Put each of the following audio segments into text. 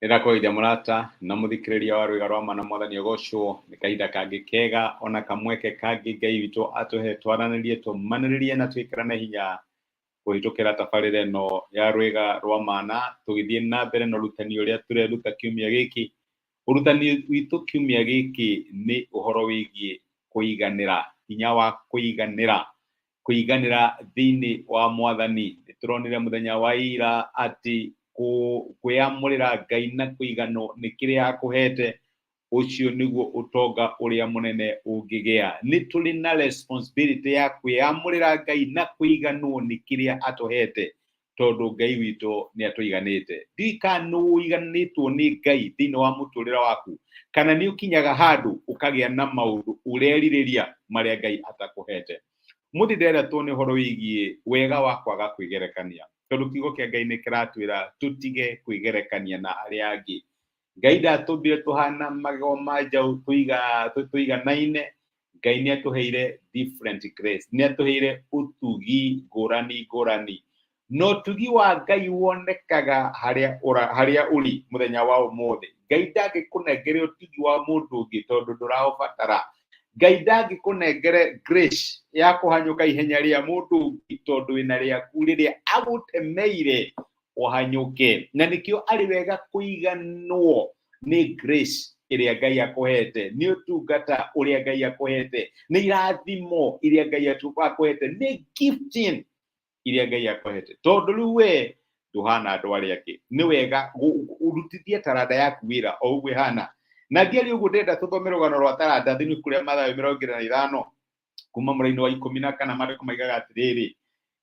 Nĩndakũgeithia mũrata na mũthikĩrĩria wa rwĩga rwa mana mwathani ũgocwo nĩ kahinda kangĩ kega ona kamweke kangĩ Ngai witũ atũhe twaranĩrie tũmanĩrĩrie na twĩkĩrane hinya kũhĩtũkĩra tabarĩra ĩno ya rwĩga rwa mana tũgĩthiĩ na mbere na ũrutani ũrĩa tũreruta kiumia gĩkĩ. Ũrutani witũ kiumia gĩkĩ nĩ ũhoro wĩgiĩ kũiganĩra, hinya wa kũiganĩra, kũiganĩra thĩinĩ wa mwathani. Nĩ tũronire mũthenya wa ira atĩ kwĩyamũrĩra Ngai na kũiganwo nĩ kĩrĩa akũhete, ũcio nĩguo ũtonga ũrĩa mũnene ũngĩgĩa. Nĩ tũrĩ na responsibility ya kwĩyamũrĩra Ngai na kũiganwo nĩ kĩrĩa atũhete, tondũ Ngai witũ nĩ atũiganĩte. Ndiũĩ kana nĩ ũiganĩtwo nĩ Ngai thĩinĩ wa mũtũrĩre waku, kana nĩ ũkinyaga handũ ũkagĩa na maũndũ ũrerirĩria marĩa Ngai atakũhete. Mũthĩ ndĩrenda tuone ũhoro wĩgiĩ wega wa kwaga kwĩgerekania, tondũ kiugo kĩa Ngai nĩ kĩratwĩra tũtige kwĩgerekania na arĩa angĩ. Ngai ndatũmbire tũhana magego ma njaũ tũiganaine. Ngai nĩ atũheire different grace, nĩ atũheire ũtugi ngũrani ngũrani, na ũtugi wa Ngai wonekaga harĩa harĩa ũrĩ mũthenya wa ũmũthĩ. Ngai ndangĩkũnengere ũtugi wa mũndũ ũngĩ tondũ ndũraũbatara. Ngai ndangĩkũnengere grace ya kũhanyũka ihenya rĩa mũndũ ũngĩ tondũ wĩna rĩaku rĩrĩa agũtemeire ũhanyũke. Na nĩkĩo arĩ wega kũiganwo nĩ grace ĩrĩa Ngai akũhete, nĩ ũtungata ũrĩa Ngai akũhete, nĩ irathimo iria Ngai akũhete, nĩ gifting iria Ngai akũhete, tondũ rĩu we ndũhana andũ arĩa angĩ. Nĩ wega ũrutithie taranda yaku wĩra o ũguo ĩhana. Na ngĩaria ũguo ndĩrenda tũthome rũgano rwa taranda thĩinĩ kũrĩa Mathayo 25 kuma mũraini wa 14. Maandĩko maigaga atĩrĩrĩ,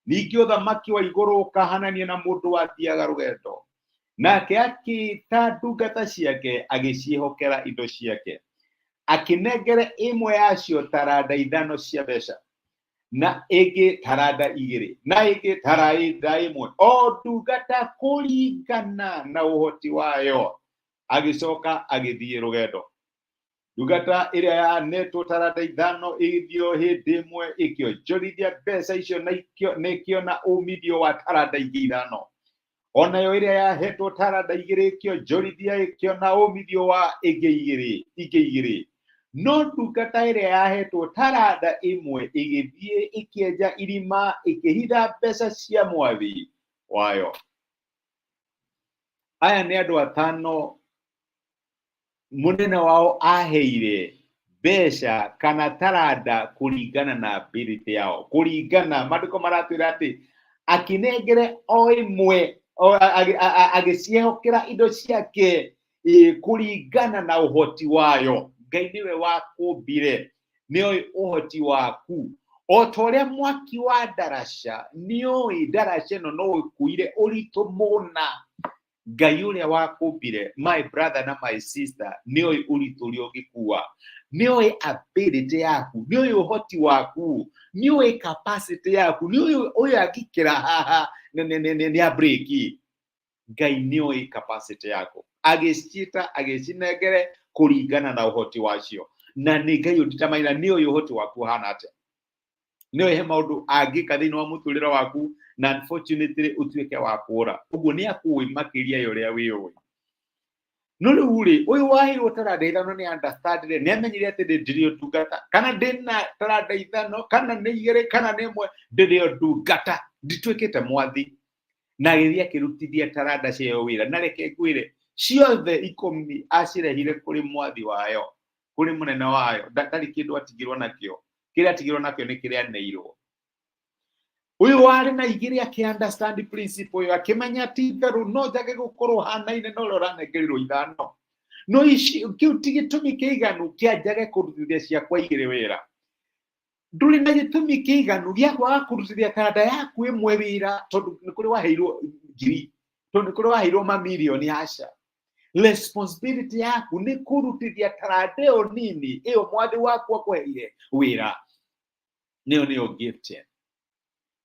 ningĩ ũthamaki wa igũrũ ũkahananio na mũndũ wathiaga rũgendo, nake akĩĩta ndungata ciake agĩciĩhokera indo ciake. Akĩnengere ĩmwe yacio taranda 5 cia mbeca, na ĩngĩ taranda 2, na ĩngĩ taranda 1, o ndungata kũringana na ũhoti wayo. Agĩcoka agĩthiĩ rũgendo. Ndungata ĩrĩa yanetwo taranda 5 ĩgĩthiĩ o hĩndĩ ĩmwe ĩkĩonjorithia mbeca icio na ĩkĩona umithio wa taranda ingĩ 5. Onayo ĩrĩa yahetwo taranda 2 ĩkĩonjorithia ĩkĩona umithio wa ĩngĩ igĩrĩ, ingĩ 2. No ndungata ĩrĩa yahetwo taranda 1 ĩgĩthiĩ ĩkĩenja irima ĩkĩhitha mbeca cia mwathi wayo. Aya nĩ andũ 5 mũnene wao aheire mbeca kana taranda kũringana na ability yao. Kũringana, maandĩko maratwĩra atĩ akĩnengere o ĩmwe, agĩciĩhokera indo ciake kũringana na ũhoti wayo. Ngai nĩwe wakũmbire, nĩoĩ ũhoti waku. O ta ũrĩa mwaki wa ndaraca, nĩoĩ ndaraca ĩno no ĩkuire ũritũ mũna. Ngai ũrĩa wakũmbire, my brother na my sister, nĩoĩ ũritũ ũrĩa ũngĩkua, nĩoĩ ability yaku, nĩoĩ ũhoti waku, nĩoĩ capacity yaku, nĩoĩ ũyũ angĩkĩra haha nĩ abreki. Ngai nĩoĩ capacity yaku, agĩciĩta agĩcinengere kũringana na ũhoti wacio. Na nĩ Ngai ũnditamaina nĩoĩ ũhoti waku ũhana atĩa, nĩoĩ he maũndũ angĩka thĩinĩ wa mũtũrĩre waku na unfortunately ũtuĩke wa kũra. Ũguo nĩ akũĩ makĩria ya ũrĩa wĩũĩ. No rĩu rĩ, ũyũ waheirwo taranda 5 nĩ understandire, nĩ amenyire atĩ ndĩrĩ ndungata, kana ndĩna taranda 5, kana nĩ 2, kana nĩ 1, ndĩrĩ o ndungata, ndituĩkĩte mwathi. Na agĩthiĩ akĩrutithia taranda ciayo wĩra. Na reke ngwĩre, ciothe 10 acirehire kũrĩ mwathi wayo, kũrĩ mũnene wayo. Ndarĩ kĩndũ atigirwo nakĩo. Kĩrĩa atigirwo nakĩo nĩ kĩrĩa aneirwo. Ũyũ warĩ na 2 akĩ understand principle ĩyo, akĩmenya ti itherũ no njage gũkorwo hanaine na ũrĩa ũranengerirwo 5, no ici kĩu ti gĩtũmi kĩiganu kĩa njage kũrutithia ciakwa 2 wĩra. Ndũrĩ na gĩtũmi kĩiganu gĩa kwaga kũrutithia taranda yaku 1 wĩra tondũ nĩ kũrĩ waheirwo ngiri, tondũ nĩ kũrĩ waheirwo mamirioni. Aca, responsibility yaku nĩ kũrutithia taranda ĩyo nini ĩyo mwathi waku akũheire wĩra, nĩyo nĩyo gift.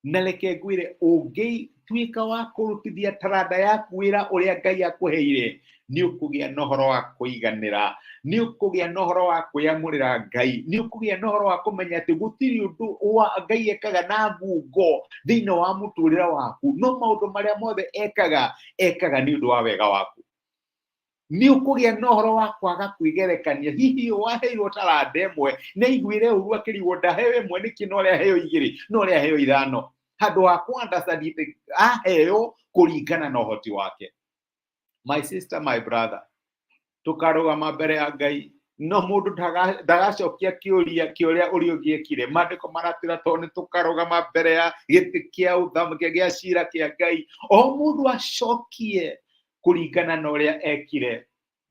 Na reke ngwĩre, ũngĩtuĩka wa kũrutithia taranda yaku wĩra ũrĩa Ngai akũheire, nĩ ũkũgĩa na ũhoro wa kũiganĩra, nĩ ũkũgĩa na ũhoro wa kwĩamũrĩra Ngai, nĩ ũkũgĩa na ũhoro wa kũmenya atĩ gũtirĩ ũndũ wa Ngai ekaga na ngungo thĩinĩ wa mũtũrĩre waku, no maũndũ marĩa mothe ekaga, ekaga nĩ ũndũ wa wega waku. Nĩ ũkũgĩa na ũhoro wa kwaga kwĩgerekania. Hihi ũyũ waheirwo taranda ĩmwe nĩ aiguire ũru akĩrigwo ndaheo ĩmwe nĩkĩ, no ũrĩa aheo igĩrĩ, no ũrĩa aheo ithano. Handũ ha kũ understand aheo kũringana na ũhoti wake. My sister, my brother, tũkarũgama mbere ya Ngai, no mũndũ ndagacokia kĩũria kĩa ũrĩa ũrĩa ũngĩ ekire. Maandĩko maratwĩra tondũ nĩ tũkarũgama mbere ya gĩtĩ kĩa ũthamaki gĩa cira kĩa Ngai, o mũndũ acokie kũringana na ũrĩa ekire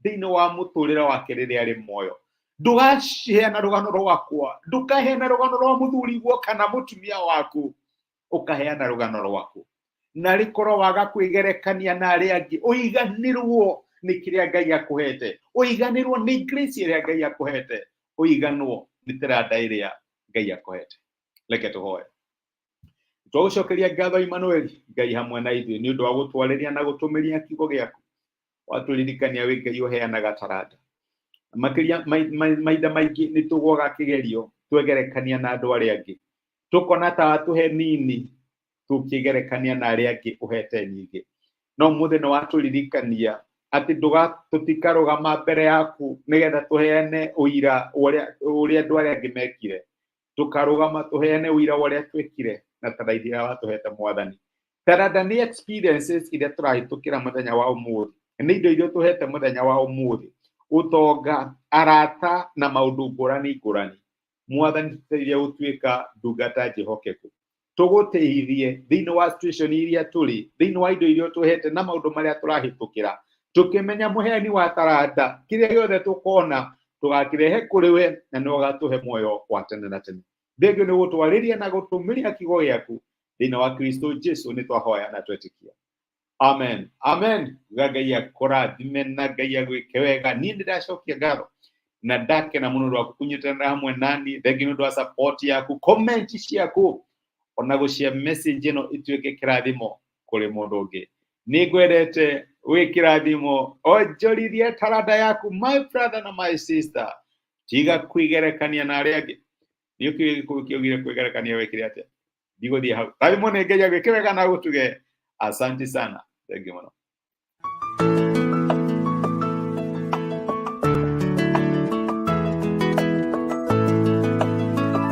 thĩinĩ wa mũtũrĩre wake rĩrĩa arĩ muoyo. Ndũgaciheana rũgano rwakwa, ndũkaheana rũgano rwa mũthuriguo kana mũtumia waku, ũkaheana rũgano rwaku. Na rĩkorwo waga kwĩgerekania na arĩa angĩ, ũiganĩrwo nĩ kĩrĩa Ngai akũhete, ũiganĩrwo nĩ grace ĩrĩa Ngai akũhete, ũiganwo nĩ taranda ĩrĩa Ngai akũhete. Reke tũhoe. Twagũcokeria ngatho Emmanuel, Ngai hamwe na ithuĩ, nĩ ũndũ wa gũtwarĩria na gũtũmĩria kiugo gĩaku. Watũririkania wĩ Ngai ũheanaga taranda. Makĩria mahinda maingĩ nĩ tũgwaga kĩgerio twegerekania na andũ arĩa angĩ, tũkona ta watũhe nini tũkĩgerekania na arĩa angĩ ũhete nyingĩ. No mũthĩ nĩ watũririkania atĩ tũtikarũgama mbere yaku nĩgetha tũheane ũira ũrĩa andũ arĩa angĩ mekire. Tũkarũgama tũheane ũira wa ũrĩa twĩkire na taranda iria watũhete Mwathani. Taranda nĩ experiences iria tũrahĩtũkĩra mũthenya wa ũmũthĩ, nĩ indo iria ũtũhete mũthenya wa ũmũthĩ, ũtonga, arata na maũndũ ngũrani ngũrani. Mwathani, tũteithie gũtuĩka ndungata njĩhokeku, tũgũteithie thĩinĩ wa situation iria tũrĩ, thĩinĩ wa indo iria ũtũhete na maũndũ marĩa tũrahĩtũkĩra, tũkĩmenya mũheani wa taranda, kĩrĩa gĩothe tũkona tũgakĩrehe kũrĩ we na nĩ ũgatũhe muoyo wa tene na tene. Thengio nĩ gũtwarĩria na gũtũmĩria kiugo gĩaku thĩinĩ wa Kristo Jesu nĩ twahoya na twetĩkia. Amen, amen. Ga Ngai akũrathime na Ngai agwĩke wega. Niĩ nĩ ndacokia ngatho na ndakena mũno ũndũ waku kũnyitanĩra hamwe nani. Thengio nĩ ũndũ wa support yaku, comment ciaku, ona gũcia message ĩno ĩtuĩke kĩrathimo kũrĩ mũndũ ũngĩ. Nĩ ngwendete, wĩ kĩrathimo. Onjorithie taranda yaku, my brother na my sister. Tiga kwĩgerekania na arĩa angĩ. Nĩ ũkĩũĩ Gĩkũyũ kĩaugire kwĩgerekania wekire atĩa? Ndigũthiĩ hau. Rathimwo nĩ Ngai agwĩke wega na agũtuge. Asante sana, thank you mũno.